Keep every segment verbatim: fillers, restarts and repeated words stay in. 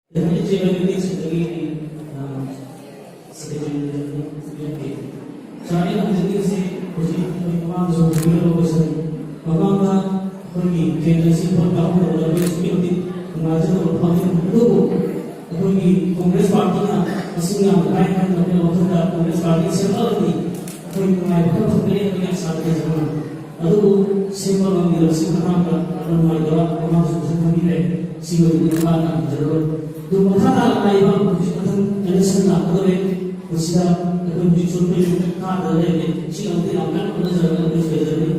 Secretary ꯖꯦꯅꯔꯦꯜꯒꯤ secretary, ꯑ, secretary general ꯄꯤꯔꯛꯈꯤ꯫ ꯁꯥꯔ, ꯑꯩꯅ ꯍꯧꯖꯤꯛꯀꯤꯁꯤ ꯍꯧꯖꯤꯛ ꯑꯩꯈꯣꯏ ꯃꯃꯥꯡꯗꯁꯨ ꯍꯪꯕꯤꯔꯝꯕ ꯀꯣꯏꯁꯟ, ꯃꯃꯥꯡꯗ ꯑꯩꯈꯣꯏꯒꯤ ꯀꯦꯟꯗ꯭ꯔꯁꯤ ꯚꯣꯠ ꯀꯥꯞꯍꯧꯗꯕꯗ ꯑꯩꯈꯣꯏ ꯑꯁꯨꯛꯀꯤ ꯃꯇꯤꯛ ꯅꯨꯡꯉꯥꯏꯖꯗꯕ ꯐꯥꯎꯏ꯫ ꯑꯗꯨꯕꯨ ꯑꯩꯈꯣꯏꯒꯤ ꯀꯣꯡꯒ꯭ꯔꯦꯁ ꯄꯥꯔꯇꯤꯅ ꯃꯁꯤꯡ ꯌꯥꯝꯅ ꯀꯥꯏ ꯈꯟꯗꯕꯒꯤ ꯋꯥꯈꯜꯗ ꯀꯣꯡꯒ꯭ꯔꯦꯁ ꯄꯥꯔꯇꯤ ꯁꯦꯝꯂꯛꯑꯒꯗꯤ ꯑꯩꯈꯣꯏ ꯅꯨꯡꯉꯥꯏꯕ ꯈꯔ ꯐꯪꯒꯅꯤ ꯍꯥꯏꯕꯒꯤ ꯑꯁꯥ ꯂꯩꯖꯕꯅꯤ꯫ ꯑꯗꯨꯕꯨ ꯁꯦꯝꯕ ꯉꯝꯈꯤꯗꯕꯁꯤ ꯃꯇꯥꯡꯗ ꯌꯥꯝꯅ ꯅꯨꯡꯉꯥꯏꯇꯕ ꯋꯥꯐꯝꯁꯨ ꯈꯪꯕꯤꯔꯦ꯫ ꯁꯤꯃꯗꯤ ꯃꯈꯥ ꯇꯥꯅ ꯍꯪꯖꯔꯔꯣꯏ꯫ ꯑꯗꯨ ꯃꯈꯥ ꯇꯥꯅ ꯂꯥꯛꯏꯕ ꯍꯧꯖꯤꯛ ꯃꯊꯪ ꯏꯂꯦꯛꯁꯟ ꯂꯥꯛꯀꯗꯧꯔꯦ꯫ ꯃꯁꯤꯗ ꯑꯩꯈꯣꯏ ꯍꯧꯖꯤꯛꯁꯨ ꯑꯩꯈꯣꯏ ꯀꯥꯗ ꯂꯩꯔꯦ꯫ ꯁꯤ ꯑꯃꯗꯤ ꯌꯥꯝ ꯀꯟꯅ ꯍꯣꯠꯅꯖꯔꯒ ꯑꯩꯈꯣꯏ ꯁꯣꯏꯖꯔꯅꯤ꯫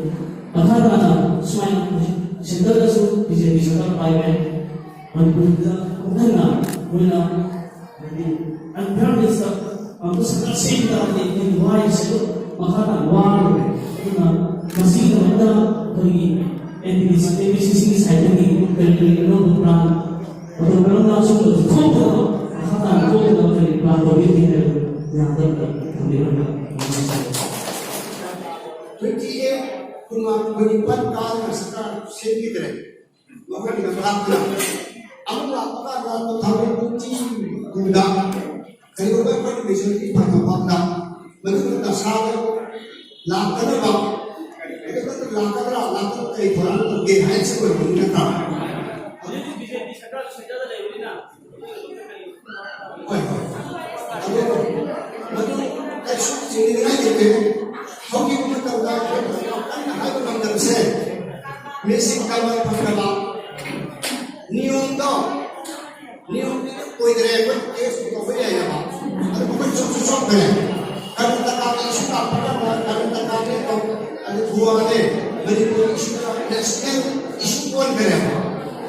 ꯃꯈꯥ ꯇꯥꯅ ꯁꯨꯃꯥꯏꯅ ꯍꯧꯖꯤꯛ ꯁꯦꯟꯇꯔꯗꯁꯨ ꯕꯤ ꯖꯦ ꯄꯤ ꯁꯔꯀꯥꯔ ꯄꯥꯏꯔꯦ꯫ ꯃꯅꯤꯄꯨꯔꯗ ꯑꯃꯨꯛ ꯍꯟꯅ ꯃꯣꯏꯅ ꯍꯥꯏꯗꯤ ꯑꯟꯐꯤꯌꯔꯅꯦꯁꯇ ꯑꯃꯨꯛ ꯁꯔꯀꯥꯔ ꯁꯦꯝ ꯇꯥꯔꯗꯤ ꯑꯩꯈꯣꯏꯒꯤ ꯋꯥꯔꯤꯁꯤꯁꯨ ꯃꯈꯥ ꯇꯥꯅ ꯋꯥꯔꯔꯣꯏ꯫ ꯑꯗꯨꯅ ꯃꯁꯤꯒꯤꯗꯃꯛꯇ ꯑꯩꯈꯣꯏꯒꯤ N B C, N B C ꯁꯤꯒꯤ ꯁꯥꯏꯠꯇꯒꯤ ꯀꯔꯤ ꯀꯔꯤ ꯑꯅꯧꯕ ꯄ꯭ꯂꯥꯟ, ꯃꯇꯧ ꯀꯔꯝꯅ ꯑꯁꯨꯝꯕ ꯊꯣꯛꯇꯅꯕ, ꯃꯈꯥ ꯇꯥꯅ ꯊꯣꯛꯇꯅꯕ ꯀꯔꯤ ꯄ꯭ꯂꯥꯟ ꯇꯧꯕꯤꯒꯦ ꯍꯥꯏꯕꯗꯨ ꯃꯌꯥꯝꯗ ꯑꯝꯇ ꯊꯝꯕꯤꯔꯝꯕ꯫ Twenty eight, ꯀꯨꯟꯃꯥꯄꯟ, ꯀꯨꯟꯅꯤꯄꯥꯟ ꯀꯥꯗꯅ ꯁꯔꯀꯥꯔ ꯁꯦꯝꯈꯤꯗ꯭ꯔꯦ꯫ ꯃꯈꯣꯏꯅ ꯂꯥꯛꯇꯅ ꯑꯃꯨꯛ ꯂꯥꯛꯄ ꯀꯥꯟꯗ two thousand twenty two ꯗ ꯀꯔꯤꯒꯨꯝꯕ ꯑꯩꯈꯣꯏꯅ ꯃꯦꯖꯣꯔꯤꯇꯤ ꯐꯪꯕ ꯐꯥꯎꯗ ꯃꯗꯨꯒꯤ ꯗꯁꯥꯗ ꯂꯥꯛꯀꯗꯕ, ꯂꯥꯛꯀꯗ꯭ꯔꯥ, ꯂꯥꯛꯀꯗ꯭ꯔꯥ, ꯀꯔꯤ ꯊꯧꯔꯥꯡ ꯇꯧꯒꯦ ꯍꯥꯏꯕꯁꯤ ꯑꯣꯏꯔꯕꯅꯤ ꯅꯠꯇ꯭ꯔꯥ? ꯍꯧꯖꯤꯛ ꯕꯤ ꯖꯦ ꯄꯤ ꯁꯔꯀꯥꯔ ꯁꯦꯟꯇꯔꯗ ꯂꯩꯕꯅꯤꯅ꯫ ꯍꯣꯏ, ꯍꯣꯏ꯫ ꯑꯗꯨ, ꯃꯗꯨ ꯀꯩꯁꯨ ꯆꯤꯡꯅꯅꯤꯡꯉꯥꯏ ꯂꯩꯇꯦ꯫ ꯍꯧꯈꯤꯕ ꯃꯇꯝꯗ ꯑꯩꯈꯣꯏꯅ ꯌꯥꯝ ꯀꯟꯅ ꯍꯥꯏꯕ ꯉꯝꯗꯕꯁꯦ, ꯃꯤꯁꯤꯡ ꯀꯔꯕꯥꯔ ꯐꯪꯗꯕ, ꯅꯤꯌꯣꯝꯗꯣ, ꯅꯤꯌꯣꯝꯗꯤ ꯑꯣꯏꯗ꯭ꯔꯦ, ꯑꯩꯈꯣꯏ ꯀꯦꯁ ꯇꯧꯕ ꯌꯥꯏꯑꯕ꯫ ꯑꯗꯨ ꯃꯈꯣꯏ ꯆꯨꯝꯁꯨ ꯆꯨꯝꯈ꯭ꯔꯦ꯫ ꯀꯔꯅꯥꯇꯀꯥꯒꯤ ꯏꯁꯨ ꯂꯥꯛꯄ ꯀꯥꯟꯗ ꯀꯔꯅꯥꯇꯀꯥꯒꯤ ꯑꯗꯨ ꯒꯣꯋꯥꯅꯦ, ꯃꯅꯤꯄꯨꯔꯒꯤ ꯏꯁꯨ ꯅꯦꯁꯅꯦꯜ ꯏꯁꯨ ꯑꯣꯟꯈ꯭ꯔꯦꯕ꯫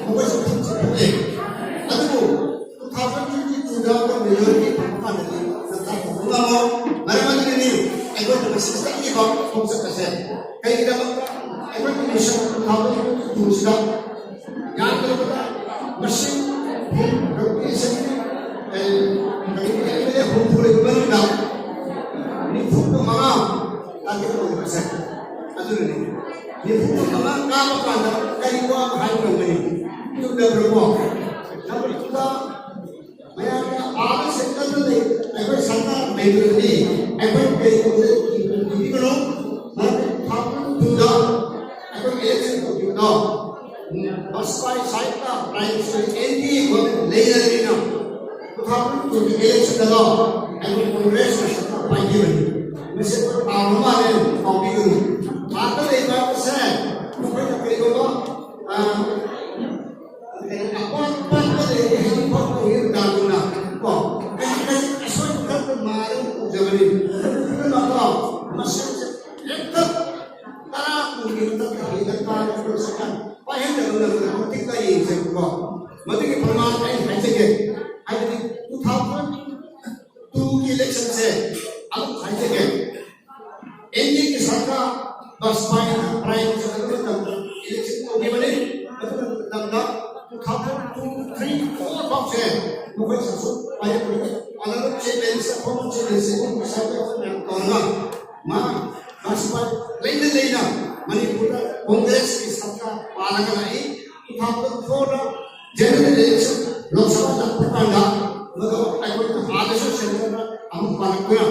ꯃꯈꯣꯏꯁꯨ ꯊꯣꯛꯁꯨ ꯊꯣꯛꯑꯦ꯫ ꯑꯗꯨꯕꯨ two thousand twenty two ꯗ ꯑꯩꯈꯣꯏ ꯃꯦꯖꯣꯔꯤꯇꯤ ꯐꯪꯕ ꯀꯥꯟꯗꯗꯤ ꯁꯔꯀꯥꯔ ꯇꯧꯕ ꯉꯝꯃꯣꯏ꯫ ꯃꯔꯝ ꯑꯗꯨꯅꯅꯤ ꯑꯩꯈꯣꯏꯅ ꯉꯁꯤ ꯆꯠꯂꯤꯕ ꯈꯣꯡꯆꯠ ꯑꯁꯦ꯫ ꯀꯩꯒꯤꯗꯕ ꯑꯩꯈꯣꯏꯒꯤ mission two thousand twenty two ꯁꯤꯗ ꯌꯥꯝꯗ꯭ꯔꯕꯗ ꯃꯁꯤꯡ ꯍꯨꯝ-, ꯔꯦꯄ꯭ꯂꯤꯀꯦꯁꯟꯒꯤ, ꯑꯦ, ꯀꯩꯅꯣꯒꯤ ꯑꯦꯝ ꯑꯦꯜ ꯑꯦ ꯍꯨꯝꯐꯨ ꯂꯩꯕ ꯃꯅꯨꯡꯗ ꯅꯤꯐꯨꯒ ꯃꯉꯥ ꯇꯥꯔꯒꯦꯠ ꯑꯣꯏꯕꯁꯦ꯫ ꯑꯗꯨꯅꯅꯤ꯫ ꯅꯤꯐꯨꯒ ꯃꯉꯥ ꯀꯥꯕ ꯀꯥꯟꯗ ꯀꯔꯤ ꯋꯥ ꯍꯥꯏꯕ ꯉꯝꯒꯅꯤ? ꯆꯨꯝꯗꯕ꯭ꯔꯣꯀꯣ? ꯅꯝꯕꯔ ꯇꯨꯗ ꯑꯩꯈꯣꯏ ꯀꯩ ꯇꯧꯗꯦ, ꯏꯕꯤꯒꯅꯨ꯫ ꯃꯔꯝꯗꯤ ꯇꯨ ꯊꯥꯎꯖꯟ ꯇꯨꯗ ꯑꯩꯈꯣꯏ ꯏꯂꯦꯛꯁꯟ ꯇꯧꯈꯤꯕꯗꯣ, ꯕꯁꯄꯥꯏ ꯁꯥꯏꯠꯇ ꯄ꯭ꯔꯥꯏꯝ ꯃꯤꯅꯤꯁꯇꯔ ꯑꯦꯟ ꯗꯤ ꯑꯦ ꯒꯣꯔꯃꯦꯟ ꯂꯩꯅ ꯂꯩꯅ ꯇꯨ ꯊꯥꯎꯖꯟ ꯇꯨꯒꯤ ꯏꯂꯦꯛꯁꯟꯗꯣ ꯑꯩꯈꯣꯏ ꯀꯣꯡꯒ꯭ꯔꯦꯁꯅ ꯁꯔꯀꯥꯔ ꯄꯥꯏꯈꯤꯕꯅꯤ꯫ ꯃꯁꯤ ꯑꯩꯈꯣꯏ ꯀꯥꯎꯔ ꯃꯥꯜꯂꯦ, ꯀꯥꯎꯕꯤꯒꯅꯨ꯫ ꯃꯥꯇ ꯂꯩꯕ ꯍꯥꯏꯕꯁꯦ ꯑꯩꯈꯣꯏꯅ ꯀꯩꯒꯨꯝꯕ, ꯑ, ꯑꯄꯥꯝ ꯑꯄꯥꯝꯕ ꯂꯩꯔꯗꯤ ꯍꯧꯖꯤꯛ ꯐꯥꯎ ꯇꯧꯔꯤ ꯗꯥꯗꯨꯅ ꯀꯣ, ꯀꯔꯤ ꯀꯔꯤ ꯑꯁꯣꯏꯕ ꯈꯔ ꯃꯥꯔꯒ ꯇꯧꯖꯕꯅꯤ꯫ ꯑꯗꯨꯅꯀꯣ, ꯃꯁꯤꯁꯦ ꯍꯦꯛꯇ ꯇꯔꯥ ꯀꯨꯟꯒꯤ ꯃꯊꯛꯇ ꯍꯦꯛꯇ ꯀꯥꯔꯒ ꯄꯥꯏꯍꯟꯗꯕ ꯉꯝꯗꯕ ꯃꯇꯤꯛ ꯂꯩꯌꯦꯕꯀꯣ꯫ ꯃꯗꯨꯒꯤ ꯄ꯭ꯔꯃꯥꯟ ꯑꯩ ꯍꯥꯏꯖꯒꯦ, ꯍꯥꯏꯕꯗꯤ ꯇꯨ ꯊꯥꯎꯖꯟ ꯇꯨꯒꯤ ꯏꯂꯦꯛꯁꯟꯁꯦ ꯑꯗꯨꯝ ꯍꯥꯏꯖꯒꯦ, ꯑꯦꯟ ꯗꯤ ꯑꯦꯒꯤ ꯁꯔꯀꯥꯔ ꯕꯥꯖꯄꯥꯏꯅ ꯄ꯭ꯔꯥꯏꯝ ꯃꯤꯅꯤꯁꯇꯔ ꯑꯣꯏꯕ ꯃꯇꯝꯗ ꯏꯂꯦꯛꯁꯟ ꯇꯧꯈꯤꯕꯅꯤ꯫ ꯑꯗꯨ ꯃꯇꯝꯗ two thousand two, three, four ꯐꯥꯎꯁꯦ ꯃꯈꯣꯏ ꯁꯥꯁꯟ ꯄꯥꯏꯔꯛꯄꯅꯤ꯫ Under chief minister, former chief minister ꯁꯔꯀꯥꯔ ꯃꯌꯥꯝ ꯇꯧꯔꯒ ꯃꯥ ꯕꯥꯖꯄꯥꯏ ꯂꯩꯅ ꯂꯩꯅ ꯃꯅꯤꯄꯨꯔꯗ ꯀꯣꯡꯒ꯭ꯔꯦꯁꯀꯤ ꯁꯔꯀꯥꯔ ꯄꯥꯜꯂꯒ ꯂꯥꯛꯏ꯫ ꯇꯨ ꯊꯥꯎꯖꯟ ꯐꯣꯔꯗ ꯖꯦꯅꯔꯦꯜ ꯏꯂꯦꯛꯁꯟ ꯂꯣꯛ ꯁꯚꯥ ꯂꯥꯛꯄ ꯀꯥꯟꯗ ꯃꯗꯨ ꯑꯩꯈꯣꯏꯅ ꯑꯥꯗꯁꯨ ꯁꯦꯟꯇꯔꯗ ꯑꯃꯨꯛ ꯄꯥꯜꯂꯛꯇꯨꯅ